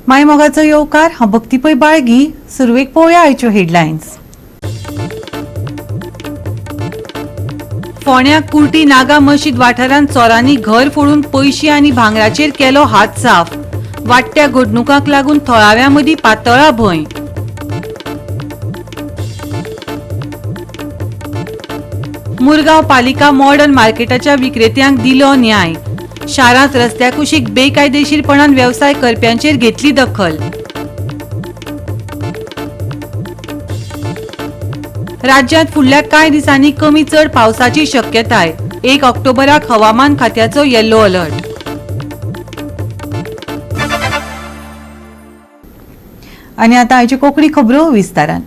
माय मोगाचो येवकार. हांव भक्ती पै बाळगी. सुरवेक पळोवया आयच्यो हेडलायन्स. फोंड्या कुर्टी नागा मशीद वाठारांत चोरांनी घर फोडून पयशे आनी भांगराचेर केलो हात साफ. वाडट्या घडणुकांक लागून थळाव्यां मदीं पातळ्ळा भंय. मुरगांव पालिका मॉडर्न मार्केटाच्या विक्रेत्यांक दिलो न्याय. शारांत रस्त्या कुशीक बेकायदेशीरपणान वेवसाय करप्यांचेर घेतली दखल. राज्यांत फुडल्या कांय दिसांनी कमी चड पावसाची शक्यताय. 1 ऑक्टोबराक हवामान खात्याचो येलो अलर्ट. आनी आतां आयच्यो कोंकणी खबरो विस्तारान.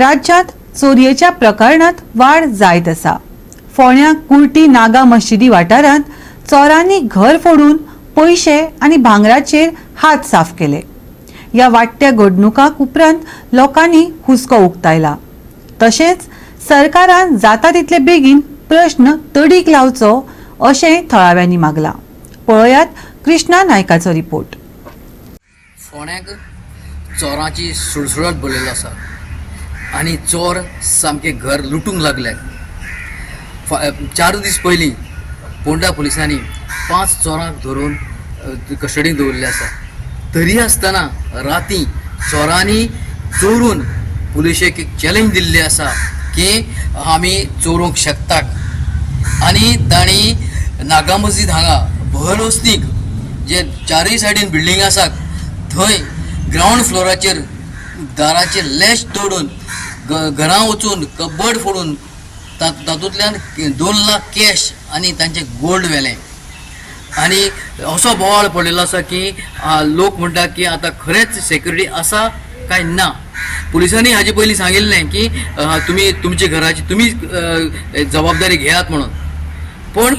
राज्यांत चोरयेच्या प्रकरणांत वाड जायत आसा. फोंड्या कुर्टी नागा मशिदी वाठारांत चोरांनी घर फोडून पयशे आनी भांगराचेर हात साफ केले. ह्या वाडट्या घडणुकांक उपरांत लोकांनी हुस्को उक्तायला. तशेंच सरकारान जाता तितले बेगीन प्रश्न तडीक लावचो अशें थळाव्यांनी मागलां. पळयात कृष्णा नायकाचो रिपोर्ट. फोंड्याक चोरांची सुळसुळाट भरलेलो आसा आनी चोर सामके घर लुटूंक लागल्यात. 4 दीस पयलीं पोंडा पुलिसांनी 5 चोरांक धरून कस्टडींत दवरिल्ले आसा. तरी आसतना राती चोरांनी चोरून पुलिशेक एक चॅलेंज दिल्ली आसा की आमी चोरूंक शकतात. आनी तांणी नागा मस्जीद हांगा भर वसनीक जे चारूय सायडीन बिल्डींग आसात थंय ग्रावंड फ्लोराचेर दाराचेर लॅश तोडून घरां वचून कबड फोडून तातूंतल्यान 2 लाख कॅश आनी तांचें गोल्ड व्हेलें. आनी असो बोवाळ पडलेलो आसा की लोक म्हणटा की आतां खरेंच सेक्युरिटी आसा काय ना. पुलिसांनी हाजे पयलीं सांगिल्लें की तुमी तुमच्या घराची तुमी जबाबदारी घेयात म्हणून, पूण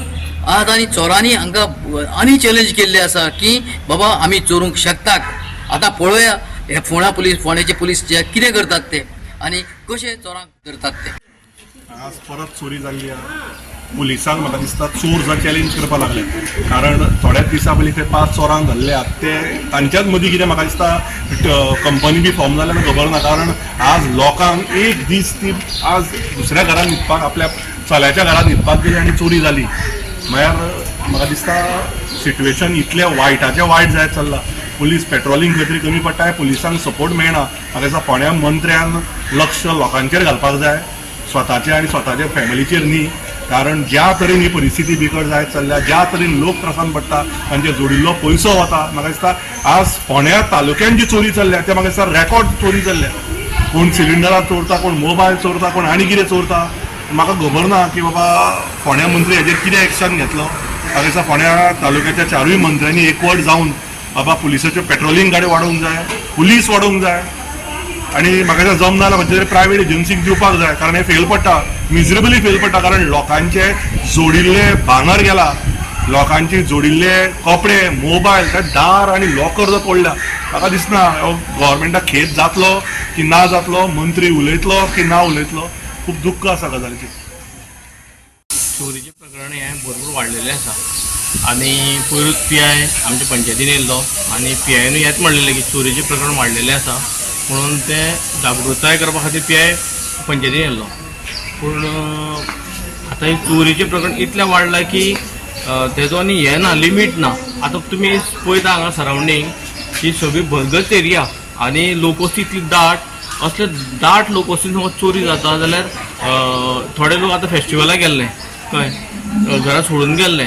आतां आनी चोरांनी हांकां आनी चॅलेंज केल्ली आसा की बाबा आमी चोरूंक शकतात. आतां पळोवया हे फोंडा पुलीस, फोंड्याचे पुलीस जे कितें करतात ते आनी कशे चोरांक धरतात ते. आज परत चोरी जाल्ली आहा. पुलिसांक म्हाका दिसता चोर जर चॅलेंज करपाक लागले, कारण थोड्याच दिसां पयलीं ते 5 चोरांक धरल्यात ते तांच्याच मदीं कितें म्हाका दिसता कंपनी बी फॉर्म जाल्या खबर ना. कारण आज लोकांक एक दीस ती आज दुसऱ्या घरान न्हिदपाक, आपल्या चल्याच्या घरान न्हिदपाक गेली आनी चोरी जाली. म्हळ्यार म्हाका दिसता सिट्युएशन इतलें वायटाचें वायट जायत चल्लां. पुलीस पेट्रोलिंग खंय तरी कमी पडटा, पुलिसांक सपोर्ट मेळना. म्हाका दिसता फोंड्या मंत्र्यान लक्ष लोकांचेर घालपाक जाय, स्वताचे आनी स्वताच्या फॅमिलीचेर न्ही. कारण ज्या तरेन ही परिस्थिती बिकट जायत चल्ल्या, ज्या तरेन लोक त्रासान पडटा, तांचे जोडिल्लो पयसो वता. म्हाका दिसता आज फोंड्या तालुक्यान जी चोरी चल्ल्या ते म्हाका दिसता रेकॉर्ड चोरी चल्ल्या. कोण सिलिंडरां चोरता, कोण मोबायल चोरता, कोण आनी कितें चोरता. म्हाका खबर ना की बाबा फोंड्या मंत्री हेजेर कितें एक्शन घेतलो. म्हाका दिसता फोंड्या तालुक्याच्या 4 मंत्र्यांनी एकवट जावन बाबा पुलिसाच्यो पेट्रोलिंग गाडी वाडोवंक जाय, पुलीस वाडोवंक जाय. आनी म्हाका जर जमना जाल्यार खंयच्या तरी प्रायवेट एजन्सीक दिवपाक जाय, कारण हें फेल पडटा, मिजरेबली फेल पडटा. कारण लोकांचे जोडिल्ले भांगर गेला, लोकांचे जोडिल्ले कपडे, मोबायल, ते दार आनी लॉकर जर पडल्या, म्हाका दिसना गव्हर्मेंटाक खेद जातलो की ना जातलो, मंत्री उलयतलो की ना उलयतलो. खूब दुख्ख आसा गजालीचें. चोरीचें प्रकरण हें भरपूर वाडलेलें आसा आनी पयरूच पी I आमच्या पंचायतीन येयल्लो आनी पी आयनूय हेंच म्हणलेलें की चोरीचें प्रकरण वाडलेलें आसा म्हणून ते जागृताय करपा खातीर पी I पंचायतीन येयल्लो. पूण आतां हें चोरीचें प्रकरण इतलें वाडलां की तेजो आनी हें ना, लिमीट ना. आतां तुमी पळयता हांगा सरावंडींग ही सगळी भरगच एरिया आनी लोकवस्ती इतली दाट, असले दाट लोकवस्तीन समज चोरी जाता जाल्यार थोडे लोक आतां फेस्टिवलाक गेल्ले, कळ्ळें, घरा सोडून गेल्ले,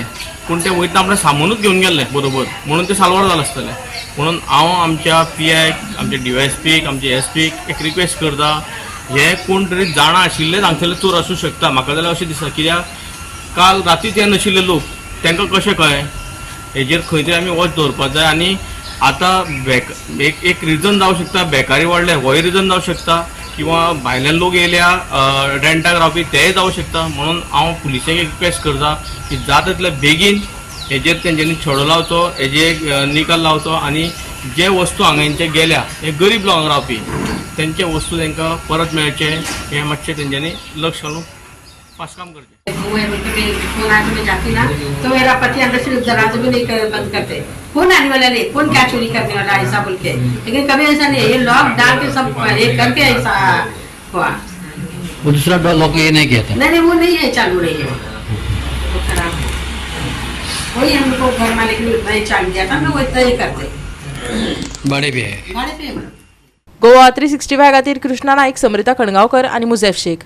पूण ते वयतना आपणें सामानूच घेवन गेल्ले बरोबर, म्हणून ते साल्वार जालें आसतलें. म्हणून हांव आमच्या पी आयक, आमच्या डी वाय एस पीक, आमच्या एस पीक एक रिक्वेस्ट करता, हे कोण तरी जाणा आशिल्लेच हांगसरले चोर आसूं शकता. म्हाका जाल्यार अशें दिसता, कित्याक काल रातीच हे नाशिल्ले लोक तांकां कशें कळ्ळें? हेजेर खंय तरी आमी वॉच दवरपाक जाय. आनी आतां एक रिजन जावं शकता, बेकारी वाडल्या होय रिजन जावं शकता, किंवा भायल्यान लोक येयल्या रेंटाक रावपी तेय जावं शकता. म्हणून हांव पुलिसांक रिक्वेस्ट करता की जाता तितले बेगीन हेजेर तेंच्यांनी छडो लावचो, हेजेर निकाल लावचो आनी जे वस्तू हांगांचे गेल्या हे गरीब लोकांक रावपी तेंचे वस्तू तांकां परत मेळचे हें मातशें तेंच्यांनी लक्ष घालून फास्ट काम करचें. वो है बोल के मैं फोन आया तो मैं जाती ना, तो मेरा पति अंदर से दरवाजा भी नहीं बंद करते। कौन आने वाला नहीं, कौन क्या चोरी करने वाला है, ऐसा बोल के। लेकिन कभी ऐसा नहीं है, ये लॉक डाल के सब एक करके ऐसा हुआ। वो दूसरा लॉक ये नहीं किया था? नहीं नहीं, वो नहीं है, चालू नहीं है, वो खराब है। वही हमको घर मालिक ने उतना ही चालू दिया था, हम लोग इतना ही करते। भाड़े पे है? भाड़े पे है। गोवा 365 खातीर कृष्णा नाईक, समरिता खणगांवकर आनी मुझेफ शेख.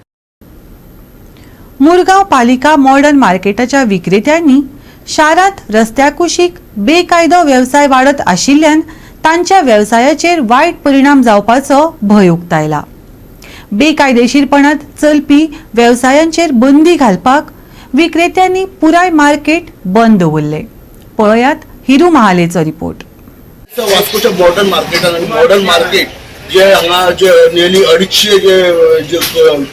मुरगांव पालिका मॉडर्न मार्केटाच्या विक्रेत्यांनी शारांत रस्त्या कुशीक बेकायदो वेवसाय वाडत आशिल्ल्यान तांच्या वेवसायाचेर वायट परिणाम जावपाचो भंय उक्तायला. बेकायदेशीरपणात चलपी वेवसायांचेर बंदी घालपाक विक्रेत्यांनी पुराय मार्केट बंद दवरलें. पळयात हिरू महालेचो रिपोर्ट. वास्कोच्या मॉडर्न मार्केटान आनी मॉडर्न मार्केट जे हांगा जे नियरली 250 जे जे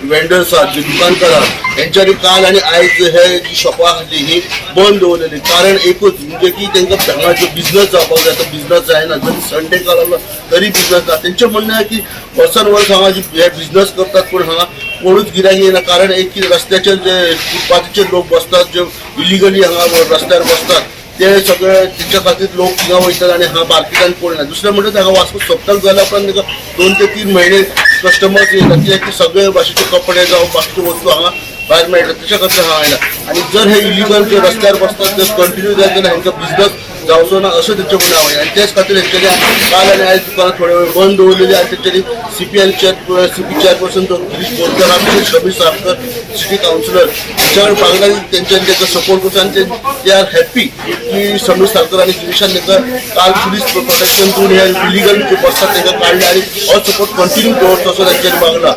वेंडर्स आहात, जे दुकानकार आहात, हेंच्यांनी काल आनी आयज हे जी शॉपां आहली ही बंद दवरलेली. कारण एकूच म्हणजे की तांकां हांगा जो बिजनस जावपाक जाय तो बिजनस जायना. जरी संडे काल आसलो तरी बिजनस ना. तेंचें म्हणणें आहा की वर्सान वर्स हांगा जे हे बिजनस करतात पूण हांगा कोणूच गिरायक येना. कारण एक की रस्त्याचेर जे फुटपाथीचेर लोक बसतात, जे इलिगली हांगा रस्त्यार बसतात ते सगळे तेंच्या खातीर लोक थिंगा वयतात आनी हांगा मार्केटान कोण ना. दुसरें म्हणल्यार हांगा वास्को सप्तक जाल्या उपरांत तांकां 2 ते 3 म्हयने कस्टमर्स येयना, कित्याक की सगळे भाशेचे कपडे जावं बाकीच्यो वस्तू हांगा भायर मेळटा, तेच्या खातीर हांगा येना. आनी जर हे इलिगल जे रस्त्यार बसतात ते कंटिन्यू जायत जाल्यार हांकां बिजनस जावचो ना अशें तेंचें म्हणणें आहा. आनी तेच खातीर हेंच्यांनी काल आनी आयज दुकानां थोडे वेळ बंद दवरलेली आनी तेंच्यांनी सी पी आनी chair C P chairperson Girish Borkar, आमचे शमीर साळकार सिटी कावन्सिलर हेंच्या कडेन मागला की तेंच्यांनी तांकां सपोर्ट करचो. आनी ते are happy की समीर साळकर आनी गिरीशान तांकां काल पुलीस प्रोटेक्शन दिवन हे इलिगल जे बसतात तांकां काडले आनी हो सपोर्ट कंटिन्यू दवरचो असो तेंच्यांनी मागला.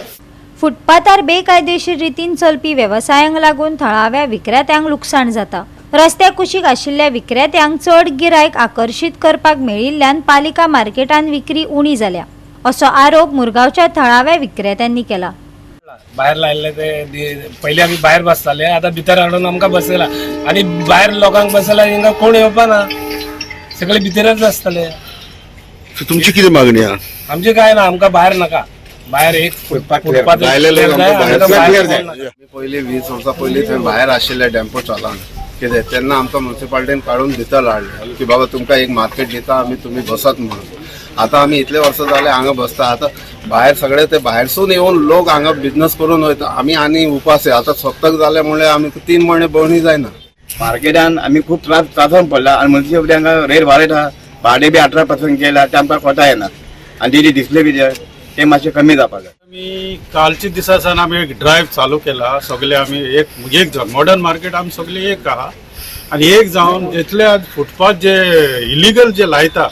फुटपाथार बेकायदेशीर रितीन चलपी वेवसायांक लागून थळाव्या विक्रेत्यांक लुकसाण जाता. रस्त्या कुशीक आशिल्ल्या विक्रेत्यांक चड गिरायक आकर्शीत करपाक मेळिल्ल्यान पालिका मार्केटान विक्री उणी जाल्या असो आरोप मुरगांवच्या थळाव्या विक्रेत्यांनी केला. भायर लायल्ले ते पयलीं आमी भायर बसताले, आतां भितर हाडून आमकां बसयला आनी भायर लोकांक बसयला. हिंगा कोण येवपा ना, सगळे भितरच आसतले. तुमची कितें मागणी आहा? आमचे काय ना, आमकां भायर नाका. भायर एक फुटपाथ भायले लोक जाय, आमकां आमकां भायर भायर कोण नाका. आमी पयलीं 20 वर्सां पयलीं थंय भायर आशिल्ले डेम्पो चालान कितें, तेन्ना आमकां म्युनिसिपालिटीन काडून भितर हाडले की बाबा तुमकां एक मार्केट दिता आमी, तुमी बसात म्हणून. आतां आमी इतले वर्सां जाले हांगा बसता. आतां भायर सगळे ते भायरसून येवन लोक हांगा बिजनस करून वयता. आमी आनी उपास. आतां सप्तक जालें म्हणल्यार आमी 3 म्हयने बंदी जायना. मार्केटान आमी खूब त्रासान पडला आनी मुन्सिपालिटी हांगा रेट वाडयता, भाडें बी 18% केला, ते आमकां कोता येना आनी तेजी डिस्प्ले बी ते मातशें कमी जावपाक जाय. आमी कालच्या दिसा सावन आमी एक ड्रायव्ह चालू केला. सगळे आमी एक एक जावन मॉडर्न मार्केट आमी सगळे एक आहा आनी एक जावन जितले आज फुटपाथ जे इलिगल जे लायता,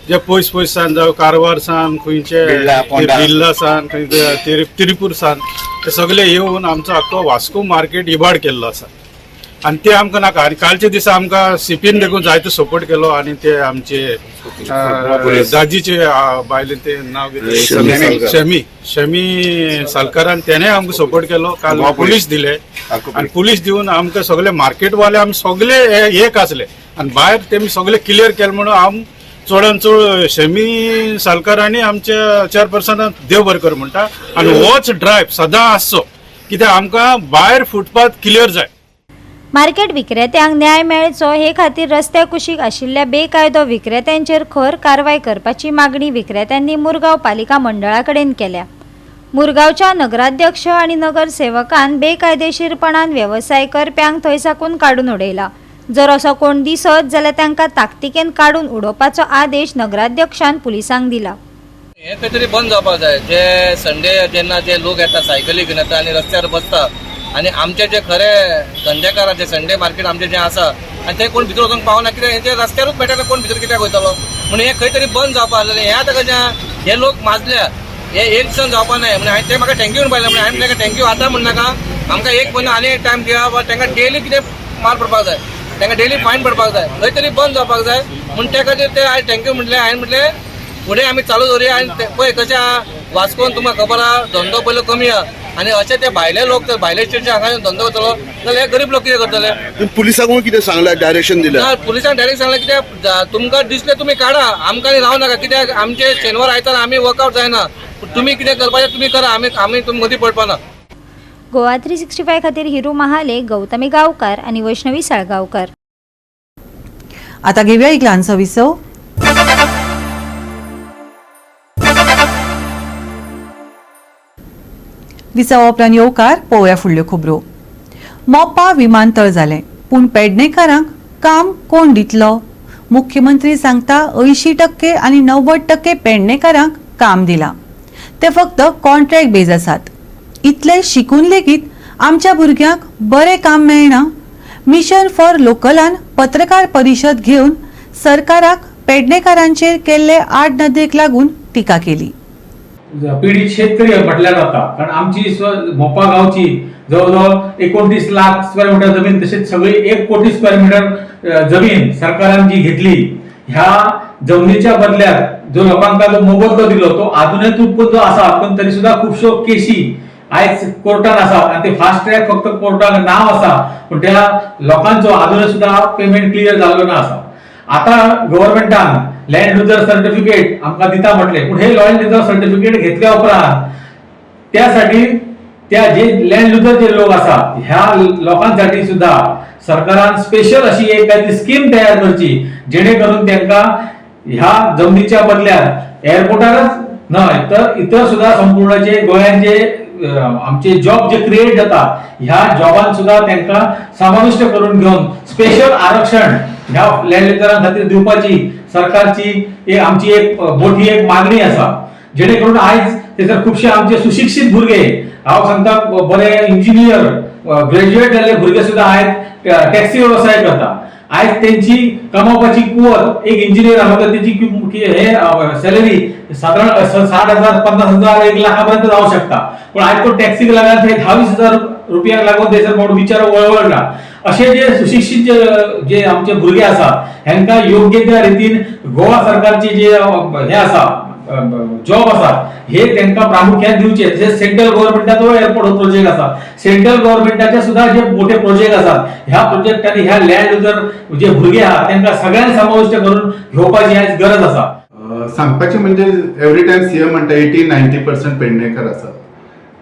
जे पयस पयस सावन जावं कारवार सावन खंयचे बिर्ला, पोंडा. बिर्ला सावन खंय त्रिपूर सावन ते सगळे येवन आमचो आख्खो वास्को मार्केट इबाड केल्लो आसा आनी ते आमकां नाका. आनी कालच्या दिसा आमकां सीपीन देखून जायतो सपोर्ट केलो आनी ते आमचे दाजीचे बायलेन ते नाव कितें, शमी शमी सालकारान तेणे आमकां सपोर्ट केलो. काल पुलीस दिले आनी पुलीस दिवन आमकां सगळे मार्केटवाले आमी सगळे एक आसले आनी भायर तेमी सगळे क्लियर केले म्हणून आम चडान चड शमी सालकार आनी आमच्या चेअरपर्सनाक देव बरें कर म्हणटा. आनी होच ड्रायव्ह सदां आसचो कित्याक आमकां भायर फुटपाथ क्लियर जाय. मार्केट विक्रेत्यांक न्याय मेळचो हे खातीर रस्त्या कुशीक आशिल्ल्या बेकायदो विक्रेत्यांचेर खर कारवाय करपाची मागणी विक्रेत्यांनी मुरगांव पालिका मंडळा कडेन केल्या. मुरगांवच्या नगराध्यक्ष आनी नगरसेवकान बेकायदेशीरपणान वेवसाय करप्यांक थंय साकून काडून उडयला. जर असो कोण दिसत जाल्यार तांकां ताकतिकेन काडून उडोवपाचो आदेश नगराध्यक्षान पुलिसांक दिला. हे खंय तरी बंद जावपाक जाय. जे संडे जेन्ना जे लोक येता सायकली घेवन येता आनी रस्त्यार बसता आनी आमचे जे खरे धंदेकार जे संडे मार्केट आमचे जे आसा आनी ते कोण भितर वचूंक पावना, कित्याक हेंचे रस्त्यारूच मेळटा, कोण भितर कित्याक वयतलो? म्हणून हे खंय तरी बंद जावपाक जाय. हे आतां कशें आहा, हे लोक माजल्या, हे एक दिसान जावपा नाय. म्हणून हांवें ते म्हाका thank you म्हणून पाहिलें. म्हणून हांवें म्हणलें thank you आतां म्हणनाका, आमकां एक म्हयनो आनी एक टायम दिया वा तांकां डेली कितें मार पडपाक जाय, तांकां डेली फायन पडपाक जाय, खंय तरी बंद जावपाक जाय. म्हूण त्या खातीर ते हांवें thank you म्हणलें. हांवें म्हणलें फुडें आमी चालू दवरुया. आनी पळय कशें आहा वास्कोन तुमकां खबर आहा धंदो पयलो कमी आहा आनी अशे ते भायले लोक तर भायले स्टेटचे हांगा येवन धंदो करतलो जाल्यार हे गरीब लोक कितें करतले? पुलिसांकूय कितें सांगला, डायरेक्शन दिलें? ना, पुलिसांक डायरेक्ट सांगलें कित्याक तुमकां दिसलें तुमी काडा, आमकां न्ही रावं नाका, कित्याक आमचे शेनवार आयतार आमी वर्कआउट जायना. तुमी कितें करपाचें तुमी करा, आमी आमी तुमी मदीं पडपाना. गोवा 365 खातीर हिरू महाले, गौतमी गांवकार आनी वैष्णवी साळगांवकार. आता घेऊया एक ल्हानसो विसव. विसवा उपरांत येवकार. पळोवया फुडल्यो खबरो. मोपा विमानतळ जालें, पूण पेडणेकारांक काम कोण दितलो? मुख्यमंत्री सांगता 80% आनी 90% पेडणेकारांक काम दिलां, ते फक्त कॉन्ट्रॅक्ट बेज आसात. इतले शिकून लेगीत आमच्या भुरग्यांक बरें काम मेळना. मिशन फॉर लोकलान पत्रकार परिशद घेवन सरकाराक पेडणेकारांचेर केल्ले आड नदरेक लागून टिका केली. पिडीत शेतकरी म्हटल्यार जाता, कारण आमची मोपा गांवची जवळ जवळ 29 लाख स्क्वेअर मिटर जमीन, तसेच सगळी 1 कोटी स्क्वेअर मिटर जमीन सरकारान जी घेतली, ह्या जमनीच्या बदल्यात जो लोकांका जो मोबदलो दिलो तो अजूनय तुटपुंजो आसा. पण तरी सुद्धा खुबश्यो केशी आयज कोर्टान आसात आनी ते फास्ट ट्रॅक फक्त कोर्टाक नाव आसा, पण त्या लोकांचो अजूनय सुद्धा पेमेंट क्लियर जाल्लो ना आसा. आता गव्हर्मेंटान लँड लुजर सर्टिफिकेट आमकां दिता म्हटले, पूण हे लँड लुजर सर्टिफिकेट घेतल्या उपरांत त्यासाठी त्या जे लँड लुजर जे लोक आसा, ह्या लोकांसाठी सुद्धा सरकारान स्पेशल अशी एक काहीतरी स्कीम तयार करची, जेणे करून तांकां ह्या जमनीच्या बदल्यात एअरपोर्टारच न्हय तर इतर सुद्धा संपूर्ण जे गोंयांत जे आमचे जॉब जे क्रिएट जाता, ह्या जॉबान सुद्धा तांकां समाविष्ट करून घेवन स्पेशल आरक्षण ह्या लँड लुजरां खातीर दिवपाची सरकारची एक आमची एक मोठी एक मागणी आसा. जेणे करून आयज थंयसर खुबशे आमचे सुशिक्षीत भुरगे, हांव सांगता, बरे इंजिनियर ग्रॅज्युएट जाल्ले भुरगे सुद्धा आयज टॅक्सी व्यवसाय करता. आयज तेंची कमावपाची कुवत, एक इंजिनियर आसा तर तेची हे सॅलरी सादारण 60,000, 50,000, 1 लाखा पर्यंत जावं शकता, पण आयज तो टॅक्सीक लागून थंय 10-20 हजार रुपयांक लागून थंयसर कोण बिचारो वळवळटा. अशे जे सुशिक्षीत जे जे आमचे भुरगे आसा, हेंकां योग्य त्या रितीन गोवा सरकारची जे हे आसा, जॉब आसा, हे तांकां प्रामुख्यान दिवचे. तशेंच सेंट्रल गव्हर्मेंटाचो एअरपोर्ट हो प्रोजेक्ट आसा, सेंट्रल गव्हर्मेंटाचे सुद्धा जे मोठे प्रोजेक्ट आसात, ह्या प्रोजेक्टांनी ह्या लँड लुजर जे भुरगे आहात तांकां सगळ्यांक समाविष्ट करून घेवपाची आयज गरज आसा. सांगपाचें म्हणजे एवरी टायम सीएम म्हणटा 80-90% पेडणेकर आसात.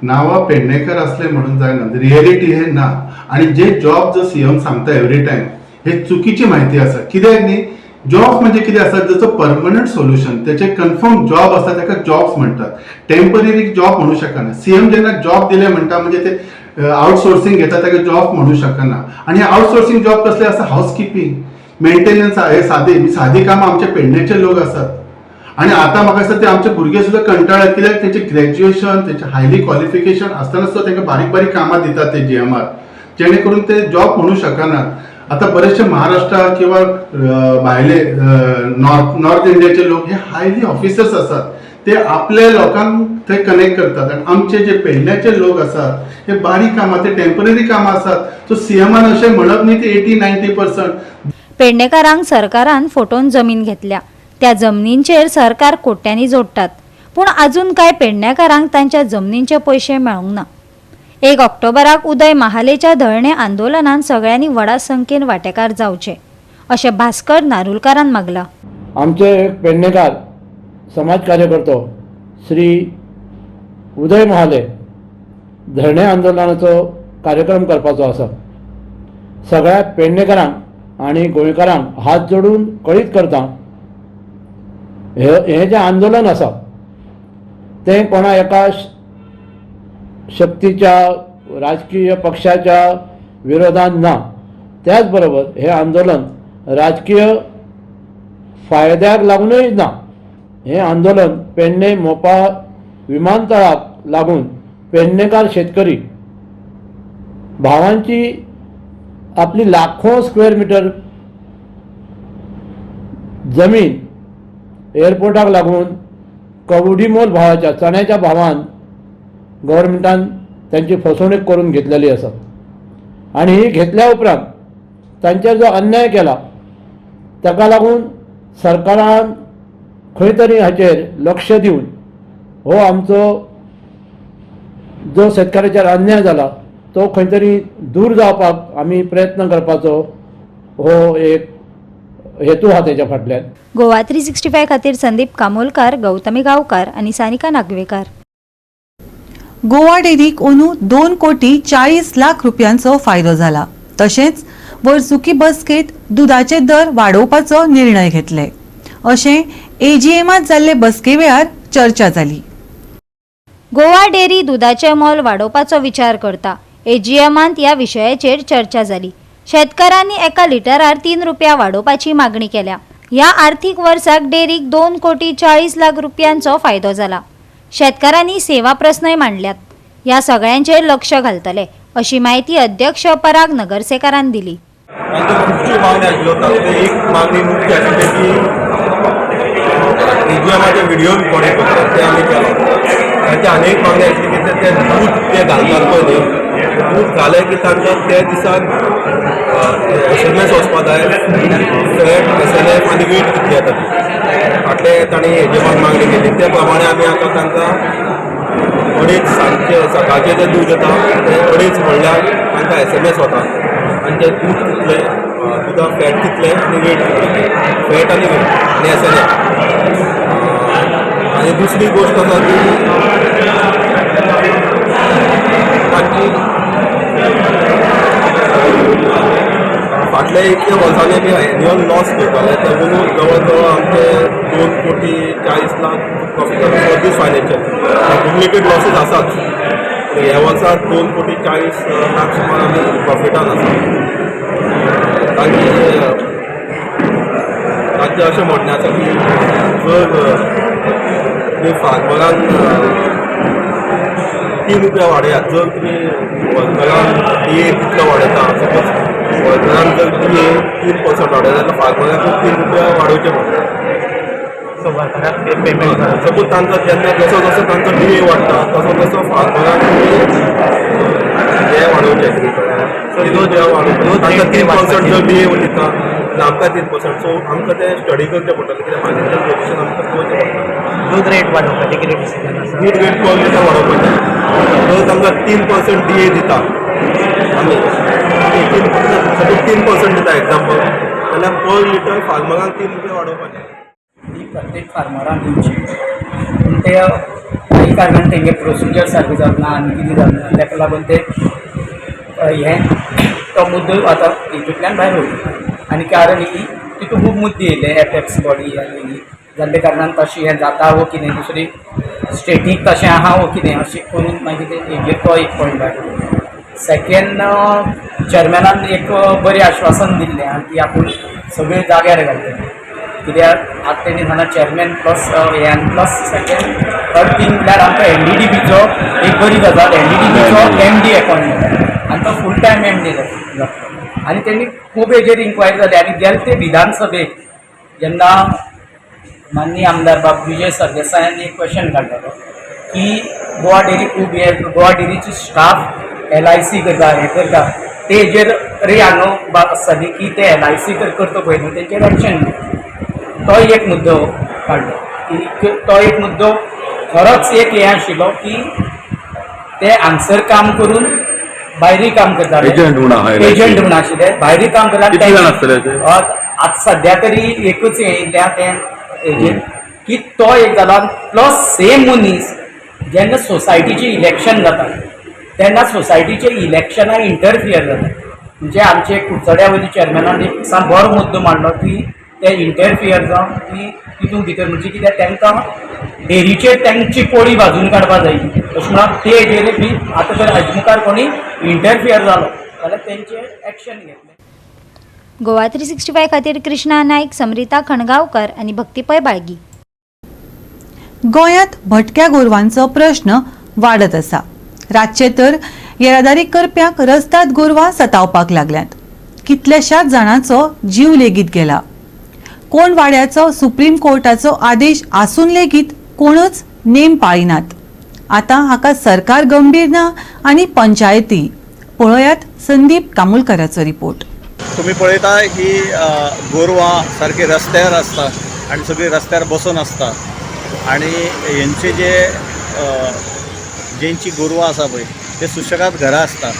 नांवां पेडणेकर असले म्हणून जायना, रियलिटी हे ना. आणि जे जॉब जो सीएम सांगता एवरी टायम, हे चुकीची म्हायती आसा. कित्याक न्ही, जॉब म्हणजे कितें आसा, जसो परमनंट सोल्युशन, त्याचे कन्फर्म जॉब आसा ताका जॉब्स म्हणटात. टेम्पररी जॉब म्हणू शकना. सीएम जेन्ना जॉब दिले म्हणटा, म्हणजे ते आउटसोर्सिंग घेता, ताका जॉब म्हणू शकना. आणि आउटसोर्सिंग जॉब कसले आसा? हाऊसकिपींग, मेंटेनन्स, हे सादी सादी कामां आमचे पेडण्याचे लोक आसात. आणि आता म्हाका दिसता ते आमचे भुरगे सुद्दां कंटाळ्यात, कित्याक तेंचे ग्रॅज्युएशन, तेंचे हायली क्वॉलिफिकेशन आसतना सुद्दां तांकां बारीक बारीक कामां दितात ते जीएमआर, जेणे करून ते जॉब म्हणू शकनात. आता बरेचसे महाराष्ट्रात किंवा भायले नॉर्थ इंडियाचे लोक हे हायली ऑफिसर्स आसात, ते आपल्या लोकांक थंय कनेक्ट करतात आणि आमचे जे पेडण्याचे लोक आसात, हे बारीक कामां, ते टेम्पररी कामां आसात. सो सीएमान अशें म्हणप न्ही ते 80-90%. पेडणेकारांक सरकारान फटोवन जमीन घेतल्या. त्या जमनींचेर सरकार कोट्यांनी जोडटात, पूण अजून कांय पेडणेकारांक तांच्या जमनींचे पयशे मेळूंक ना. 1 ऑक्टोबराक उदय महालेच्या धरणे आंदोलनान सगळ्यांनी व्हडा संख्येन वांटेकार जावचे अशें भास्कर नारुलकारान मागलां. आमचे एक पेडणेकार समाज कार्यकर्तो श्री उदय महाले धरणे आंदोलनाचो कार्यक्रम करपाचो आसा. सगळ्या पेडणेकारांक आनी गोंयकारांक हात जोडून कळीत करता, हे हें जें आंदोलन आसा तें कोणा एका शक्तीच्या, राजकीय पक्षाच्या विरोधान ना. त्याच बरोबर हें आंदोलन राजकीय फायद्याक लागूनय ना. हें आंदोलन पेडणे मोपा विमानतळाक लागून पेडणेकार शेतकरी भावांची आपली लाखो स्क्वेअर मिटर जमीन एअरपोर्टाक लागून कवडीमोल भावाच्या चण्याच्या भावान गव्हर्मेंटान तांची फसवणूक करून घेतलेली आसा. आनी ही घेतल्या उपरांत तांचेर जो अन्याय केला, ताका लागून सरकारान खंय तरी हाचेर लक्ष दिवन हो आमचो जो शेतकाराचेर अन्याय जाला तो खंय तरी दूर जावपाक आमी प्रयत्न करपाचो हो एक हेतू आहा तेच्या फाटल्यान. गोवा 365 खातीर संदीप कामोलकार, गौतमी गांवकार आनी सानिका नागवेकार. गोवा डेरीक अंदू 2 कोटी 40 लाख रुपयांचो फायदो जाला. तशेंच वर्सुकी बसकेत दुदाचे दर वाडोवपाचो निर्णय घेतले अशें एजीएमात जाल्ले बसके वेळार चर्चा जाली. गोवा डेअरी दुदाचें मोल वाडोवपाचो विचार करता. एजीएमांत ह्या विशयाचेर चर्चा जाली. शेतकारांनी एका लिटरार 3 रुपया वाडोवपाची मागणी केल्या. ह्या आर्थीक वर्साक डेअरीक 2 कोटी 40 लाख रुपयांचो फायदो जाला. शेतकारांनी सेवा प्रस्नय मांडल्यात. ह्या सगळ्यांचेर लक्ष घालतले अशी म्हायती अध्यक्ष पराग नगरसेकारान दिली. खुबश्यो मागण्यो आशिल्ल्यो, तातूंतली एक मागणी मुख्य आशिल्ली की एजीएमाचे व्हिडिओ रिकॉर्डिंग करतात ते आमी केला. तांची आनी एक मागणी आशिल्ली की ते दूद ते घालतात पळय न्ही, दूद घालें की तांकां त्या दिसान एसएमएस वचपा जाय, फॅट, एसएनएफ आनी वेट कितली येता ती. फाटले तांणी एजीएमान मागणी केली त्या प्रमाणे आमी आतां तांकां 2.5 सांजचे सकाळचें जें दूद येता तें 2.5 म्हणल्यार तांकां एसएमएस वता आनी तें दूद कितलें, दुदा फॅट कितलें आनी वेट कितलें, फॅट आनी वेट आनी एसएनएफ. आनी दुसरी गोश्ट आसा ती तांची फाटल्या इतल्या वर्सांनी आमी एन्युअल लॉस करताले ते अंदू जवळ जवळ आमचे 2 कोटी 40 लाख प्रॉफीट जाता for this financial. Accumulated losses आसाच, पूण ह्या वर्सा 2 कोटी 40 लाख सुमार आमी प्रॉफिटान आसा. तांचें अशें म्हणणें आसा की जर तुमी फार्मरांक 3 रुपया वाडयात, जर तुमी वर्करांक डीए तितलो वाडयता, सपोज वर्करांक जर डीए 3% वाडयता जाल्यार फार्मरांक 3 रुपया वाडोवचे पडटा. सपोज तांकां जेन्ना जसो जसो तांचो डीए वाडटा तसो तसो फार्मरांक हे वाडोवचे, 3 रुपया वाडोवचे. तांकां 3% जर डीए दिता जाल्यार आमकां 3%. सो आमकां तें स्टडी करचें पडटलें कित्याक फायनान्शियल पोजिशन आमकां पळोवचें पडटा. दूद रेट वाडोवपाचें कितें डिसिजन आसा? दूद रेट पर लिटर वाडोवपाचें जर तांकां 3% डीए दिता आमी, सपोज 3% दिता एग्जाम्पल, जाल्यार पर लिटर फार्मरांक 3 रुपया वाडोवपाचें. ही प्रत्येक फार्मरान दिवची, पूण ते काही कारणान तेंगे प्रोसिजर सारकी जावना आनी कितें जावना, ताका लागून ते हें तो मुद्दो आतां हितूंतल्यान भायर वयता. आनी कारण ही तितून खूब मुद्दे येयले एपेक्स बॉडी आनी ही जाल्ले कारणान तशें हें जाता वो कितें, दुसरी स्टेटीक तशें आहा वो कितें अशें करून मागीर ते हेजेर तो एक पॉयंट भायर वयता. सेकेंड, चेअरमॅनान एक बरें आश्वासन दिल्लें आनी ती आपूण सगळें जाग्यार घालतले, कित्याक आतां तेणी सांगलां चेअरमॅन प्लस हें आनी प्लस सेकेंड थर्ड थींग म्हळ्यार आमकां एनडीडीबीचो एक बरी गजाल, एनडीडीबीचो एमडी अपॉयंट जाता आनी तो फूल टायम एमडी जाता आनी तेणी खूब हेजेर इन्क्वायरी जाली. आनी गेले ते विधानसभेक जेन्ना माननीय आमदार बाब विजय सरदेसायान एक क्वेश्चन काडलेलो की गोवा डेअरी खूब हे गोवा डेअरीची स्टाफ LIC करता हें करता, ते हेजेर रे हांगा बात आसताली की ते LIC करता पळय न्हू तेंचेर एक्शन घेवचें. तो एक मुद्दो काडलो की तो एक मुद्दो खरोच एक हें आशिल्लो की ते हांगसर काम करून भायरूय काम करताले, एजंट म्हूण एजंट म्हूण आशिल्ले, भायरूय काम करताले. कितले जाण आसतले? आतां सद्या तरी एकूच हें येयल्या तें एजंट की तो एक जाला. प्लस सेम मनीस जेन्ना सोसायटीचें इलेक्शन जाता तेन्ना सोसायटीचे इलेक्शनाक इंटरफियर जाता. म्हणजे आमचे कुडचड्या वयल्या चेअरमॅनान एक साम बरो मुद्दो मांडलो की ते इंटरफियर जावन की तितून भितर म्हणजे कित्याक तांकां डेरीचेर तांची पोळी भाजून काडपा जाय अशें म्हणून ते हेजेर बी आतां जर हाजे मुखार कोणी इंटरफियर जालो जाल्यार तेंचेर एक्शन घेतलें. गोवा 365 खातीर कृष्णा नायक, समरिता खणगांवकर आनी भक्ती पै बाळगी. गोंयांत भटक्या गोरवांचो प्रश्न वाडत आसा. रातचे तर येरादारी करप्यांक रस्त्यात गोरवां सतावपाक लागल्यात. कितल्याशाच जाणांचो जीव लेगीत गेला. कोण वाड्याचो सुप्रीम कोर्टाचो आदेश आसून लेगीत कोणच नेम पाळिनात. आतां हाका सरकार गंभीर ना आनी पंचायती. पळयात संदीप कामुलकराचो रिपोर्ट. तुम्ही पळयता ही गोरवां सारकी रस्त्यार आसता आनी सगळीं रस्त्यार बसून आसता आनी हेंचे जे जेंची गोरवां आसा पळय ते सुशेगाद घरा आसता.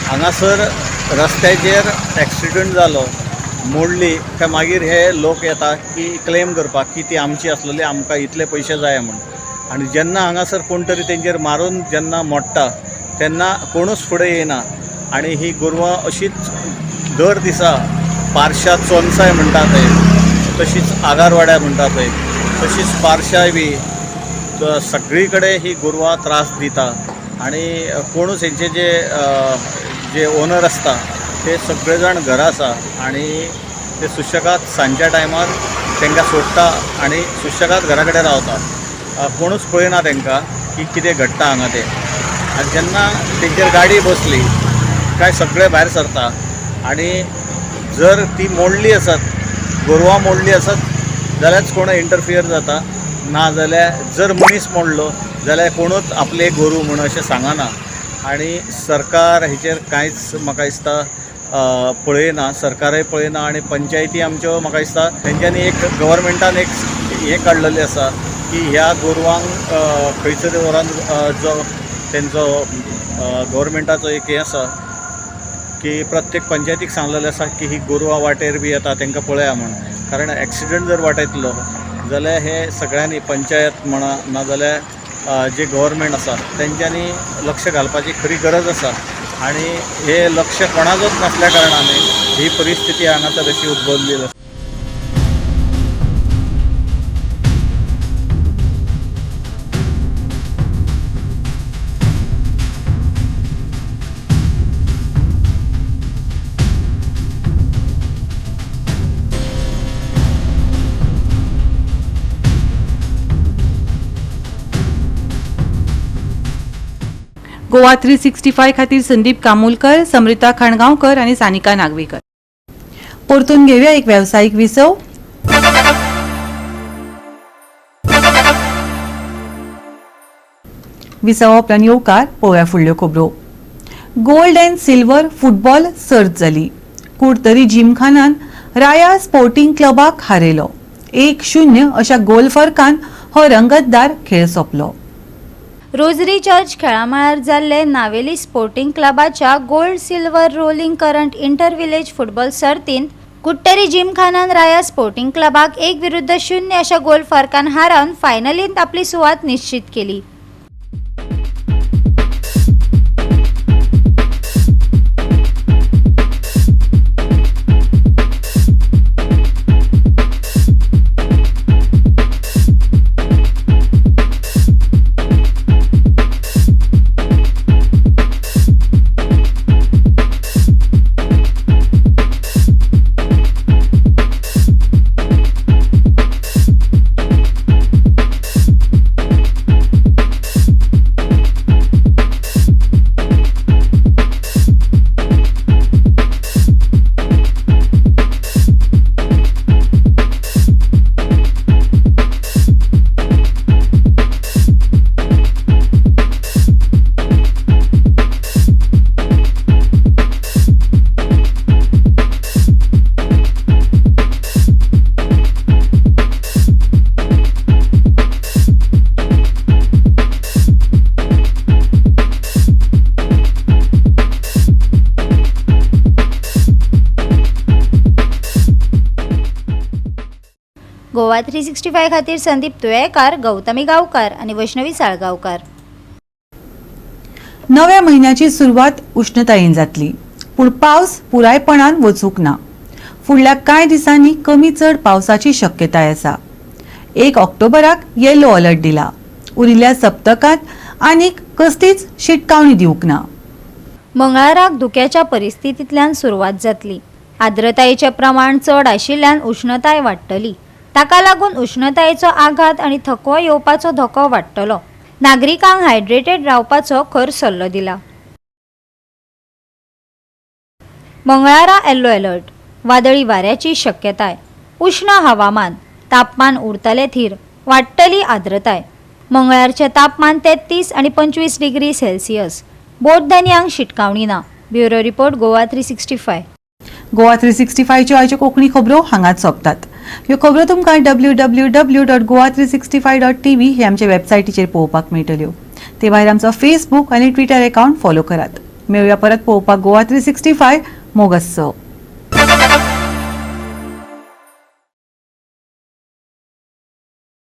हांगासर रस्त्याचेर एक्सिडंट जालो, मोडली काय मागीर हे लोक येता की क्लेम करपाक की ती आमची आसलेली, आमकां इतले पयशे जाय म्हूण. आनी जेन्ना हांगासर कोण तरी तेंचेर मारून जेन्ना मोडटा तेन्ना कोणूच फुडें येयना आनी ही गोरवां अशीच दर दिसा पारशा चोनसाय म्हणटा थंय, तशीच आगारवाड्या म्हणटा थंय, तशीच पारशाय बी सगळी कडेन ही गोरवां त्रास दिता आनी कोणूच हेंचे जे जे ओनर आसता ते सगळे जाण घरा आसा आनी ते सुशेगाद सांजच्या टायमार तांकां सोडटा आनी सुशेगाद घरा कडेन रावता. कोणूच पळयना तांकां की कितें घडटा हांगा तें. आनी जेन्ना तेंचेर गाडी बसली काय सगळे भायर सरता आनी जर ती मोडली आसत, गोरवां मोडली आसत जाल्यारच कोण इंटरफियर जाता, ना जाल्यार जर मनीस मोडलो जाल्यार कोणूच आपले गोरू म्हूण अशें सांगना. आनी सरकार हेचेर कांयच म्हाका दिसता पळयना, सरकारय पळयना आनी पंचायती आमच्यो म्हाका दिसता तेंच्यांनी एक गव्हर्मेंटान एक हें काडलेलें आसा की ह्या गोरवांक खंयसर व्हरोन जो तेंचो गव्हर्मेंटाचो एक हें आसा की प्रत्येक पंचायतीक सांगलेलें आसा की ही गोरवां वाटेर बी येता तांकां पळया म्हूण, कारण एक्सिडंट जर वाटयतलो जाल्यार हे सगळ्यांनी पंचायत म्हणा नाजाल्यार जे गव्हर्मेंट आसा तेंच्यांनी लक्ष घालपाची खरी गरज आसा आनी हे लक्ष कोणाचोच नासल्या कारणान ही परिस्थिती हांगासर अशी उद्भवलेली आसा. गोवा 365 खातीर संदीप कामुलकर, समृता खाणगांवकर आनी सानिका नागवेकर. परतून घेवया एक वेवसायीक विसव. विसवा उपरांत येवकार पळोवया फुडल्यो खबरो. गोल्ड अँड सिल्वर फुटबॉल सर्त जाली. कुडतरी जिमखानान राया स्पोर्टिंग क्लबाक हारयलो. 1-0 अशा गोल फरकान हो रंगतदार खेळ सोंपलो. रोजरी चर्च खेळामळार जाल्ले नावेली स्पोर्टिंग क्लबाच्या gold silver rolling current inter village football सर्तींत कुडटरी जिमखानान राया स्पोर्टिंग क्लबाक 1-0 अशा गोल फरकान हारावन फायनलींत आपली सुवात निश्चित केली. गोवा 365 खातीर संदीप तुयेकार, गौतमी गांवकार आनी वैष्णवी साळगांवकार. नव्या म्हयन्याची सुरवात उष्णतायेन जातली, पूण पावस पुरायपणान वचूंक ना. फुडल्या कांय दिसांनी कमी चड पावसाची शक्यताय आसा. 1 ऑक्टोबराक येलो अलर्ट दिला. उरिल्ल्या सप्तकांत आनीक कसलीच शिटकावणी दिवंक ना. मंगळाराक धुक्याच्या परिस्थितींतल्यान सुरवात जातली. आर्द्रतायेचें प्रमाण चड आशिल्ल्यान उष्णताय वाडटली. ताका लागून उष्णतायेचो आघात आनी थकवो येवपाचो धोको वाडटलो. नागरिकांक हायड्रेटेड रावपाचो खर सल्लो दिला. मंगळारा येल्लो अलर्ट, वादळी वाऱ्याची शक्यताय, उष्ण हवामान, तापमान उरतलें थीर, वाडटली आर्द्रताय. मंगळारचें तापमान 33 आनी 25 डिग्री सेल्सियस. बोटधनयांक शिटकावणी ना. Bureau report, Goa 365. Goa 365च्यो आयच्यो कोंकणी खबरो हांगाच सोंपतात. ह्यो खबरो तुमकां www.goa365.tv हे आमचे वेबसायटीचेर पळोवपाक मेळटल्यो. ते भायर आमचो फेसबूक आनी ट्विटर अकाउंट फॉलो करात. मेळुया परत पळोवपाक गोवा 365. मोगस्सो.